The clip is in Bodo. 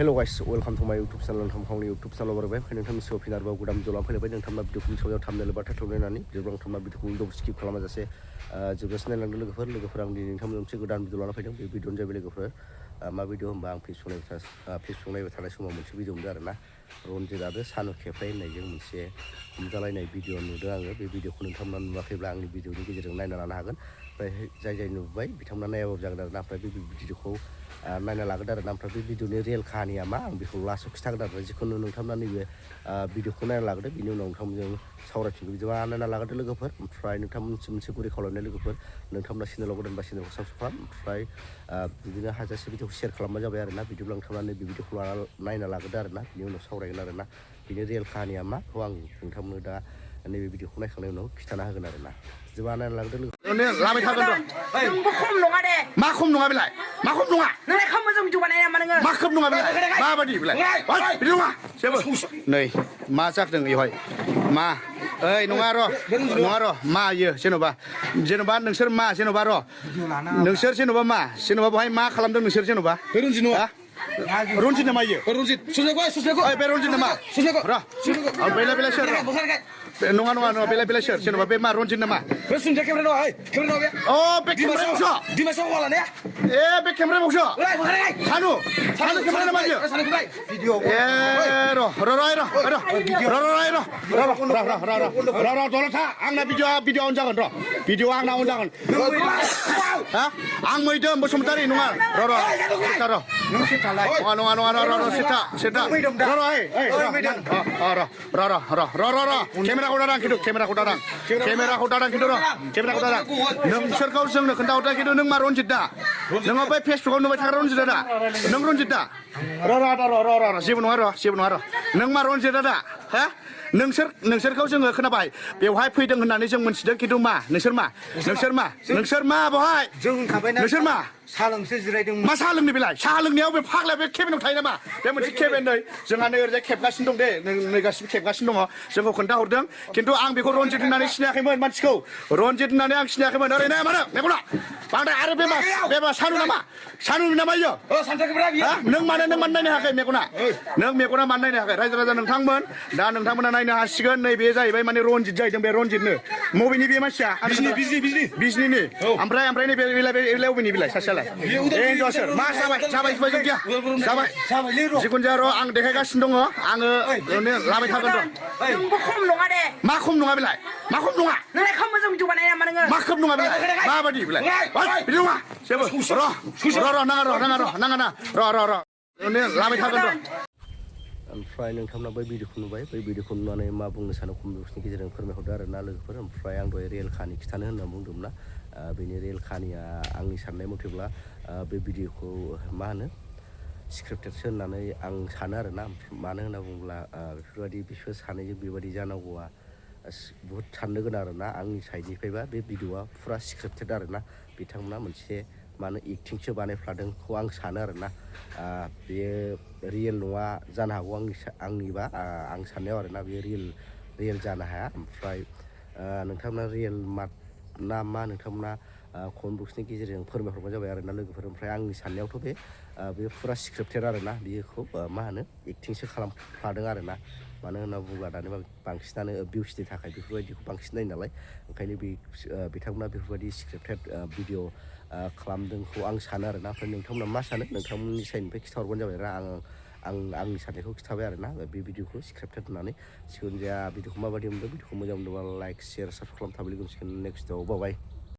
Hello guys, welcome to my YouTube channel. नोंथांनि YouTube channel बारबाय नोंथांनि सिगाङाव फिन आरोबाव गोदान भिडिअ लानानै फैबाय नोंथांना भिडिअखौ सायाव थामनेल एबा टाइटेल होनानै भिडिअ नोंथांना भिडिअखौ उइन्डआव स्किप खालामाजासे जोबजासिम नायलांदों लोगोफोर आं दिनै नोंथांमोन मोनसे गोदान भिडिअ लाना फैदों बे भिडिअआनो जाबाय लोगोफोर मा भिडिअ होनबा आं फेसबुक नायबाय थानाय समाव मोनसे भिडिअ नुदों आरोना रनजित आरो सानु खेफ्राय होननायजों मोनसे हमजालायनाय भिडिअ नुदों आङो बे भिडिअखौ नोंथांमोना नुवाखैब्ला आंनि भिडिअनि गेजेरजों नायना लानो हागोन ओमफ्राय जाय नुबाय बिथांमोना नायाबाबो जागोन आरोना ओमफ्राय बे भिडिअखौ नायना लागोन आरोना ओमफ्राय बे भिडिअनि रियेल काहानिया मा आं बेखौ लास्टआव खिथागोन आरो जिखुनु नोंथांमोना नैबे भिडिअखौ नायना लागोन बिनि उनाव नोंथांमोनजों सावरायफिनगोन बिदिबा नायना लागोन लोगोफोर ओमफ्राय नोंथांमोनसिम मोनसे गुरै खावलायनाय लोगोफोर नोंथांमोना चेनेलाव गोदानबा चेनेलखौ साबस्क्राइब खालाम ओमफ्राय बिदिनो हाजासे भिडिअखौ शेयार खालामबानो जाबाय आरोना बिदिब्ला नोंथांमोना नैबे भिडिअखौ नायना लागोन आरोना बिनि उनाव सावरायगोन आरोना बिनि रियेल काहानिया मा बेखौ आं नोंथांमोनो दा नैबे भिडिअखौ नायखांनायनि उनाव खिथाना होगोन आरोना बिदिबा नायना लागोन लोगो लाबाय थागोन र' नोंबो खम नङा दे मा खम नङा बेलाय मा खम नङा नोंलाय खम मोजां भिडिअ बानाया नामा नोङो मा खम नङा बेलाय माबादि बेलाय बिदि नङा जेबो नै मा जादों बेवहाय मा ओइ नङा र' मा इयो जेन'बा नोंसोर मा जेन'बा र' नोंसोर जेन'बा मा जेन'बा बेवहाय मा खालामदों नोंसोर जेन'बा रनजित नङा रनजित नामा इयो रनजित सुजनायखौ ओइ बे रनजित नामा र' बेलाय सोर नङा बेलाय सोर जेन'बा बे मा रनजित नामा बे सुनजा केमेरा दं केमेरा दं बे अ बे केमेरा बक्स दिमासाव वाला ने ए बे केमेरा बक्स सानु केमेरा नामा इयो भिडिअ ए र' दलथा आंना भिडिअ अन जागोन र' भिडिअ आंना अन जागोन हा आं मैदोम बसुमतारी नङा र' नों सेटालाय नङा सेटा केमेराखौ दादां नोंसोरखौ जोंनो खोन्थाहरदों खिन्थु नों मा रनजित दा नोङो बै फेसबुकाव नुबाय थाग्रा रनजित दा नों रनजित दा र' जेबो नङा र' नों मा रनजित दा हा नोंसोरखौ जोङो खोनाबाय बेवहाय फैदों होननानै जों मोनथिदों खिन्थु मा नोंसोर मा बहाय जों होनखाबायना नोंसोर मा साहा लोंसो जिरायदों मा साहा लोंनो बेलाय साहा लोंनायाव बे फाग्ला बे केबिनाव थायो नामा बे मोनसे केबिन नै जोंहा नै ओरैजाय खेबगासिनो दं दे नै गासिबो खेबगासिनो दङ जोंखौ खोन्थाहरदों खिन्थु आं बेखौ रनजित होननानै सिनायाखैमोन मानसिखौ रनजित होननानै आं सिनायाखैमोन ओरैनो मानो मेगना बांद्राय आरो बे मा सानु नामा इयो नों मानो नायनो हायाखै मेगना नों मेगना मानो नायनो हायाखै रायजो राजा नोंथांमोना नायनो हासिगोन नैबे जाहैबाय माने रनजित जाहैदों बे रनजितनो मबेनि बे मानसिया बिजनिनि ओमफ्राय बेलाय अबेनि बेलाय सासेयालाय सोर मा जाबाय जिखुनु जाया र' आं देखायगासिनो दङ आङो लाबाय थागोन र' नोंबो खम नङा दे मा खम नङा बेलाय मा खम नङा नोंलाय खम मोजां भिडिअ बानाया नामा नोङो मा खम नङा बेलाय माबादि बेलाय बिदि नङा जेबो र' नाङा लाबाय थागोन र' ओमफ्राय नोंथांमोना बै भिडिअखौ नुबाय बै भिडिअखौ नुनानै मा बुंनो सानो कमेन्ट बक्सनि गेजेरजों फोरमायहरदो आरोना लोगोफोर ओमफ्राय आं दहाय रियेल काहानि खिथानो होनना बुंदोंमोन ना बेनि रियेल काहानिया आंनि साननाय मथेब्ला बे भिडिअखौ मा होनो स्क्रिप्टेडसो होननानै आं सानो आरोना मानो होनना बुङोब्ला बिसोर सानैजों बेबायदि जानांगौआ बुहुद साननो गोनां आरोना आंनि साइडनिफ्रायबा बे भिडिअआ फुरा स्क्रिप्टेड आरोना बिथांमोना मोनसे मा होनो एक्टिंसो बानायफ्लादोंखौ आं सानो आरोना बेयो रियेल नङा जानो हागौ आंनिबा आं साननायाव आरोना बेयो रियेल जानो हाया ओमफ्राय नोंथांमोना रियेल ना मा नोंथांमोना कमेन्ट बक्सनि गेजेरजों फोरमायहरबानो जाबाय आरोना लोगोफोर ओमफ्राय आंनि साननायावथ' बे फुरा स्क्रिप्टेड आरोना बेखौ मा होनो एक्टिंसो खालामफ्लादों आरोना मानो होनना बुङोब्ला दानि बांसिनानो भिउसनि थाखाय बेफोरबायदिखौ बांसिन नायो नालाय ओंखायनो बिथांमोना बेफोरबायदि स्क्रिप्टेड भिडिअ खालामदोंखौ आं सानो आरोना ओमफ्राय नोंथांमोना मा सानो नोंथांमोननि साइडनिफ्राय खिथाहरबानो जाबाय आरो आंनि साननायखौ खिथाबाय आरोना बे भिडिअखौ स्क्रिप्टेड होननानै जिखुनु जाया भिडिअखौ माबायदि मोनदों भिडिअखौ मोजां मोनदोंबा लाइक शेयार साबस्क्राइब खालामथाबलि नेक्स्ट भिडिअआव बाय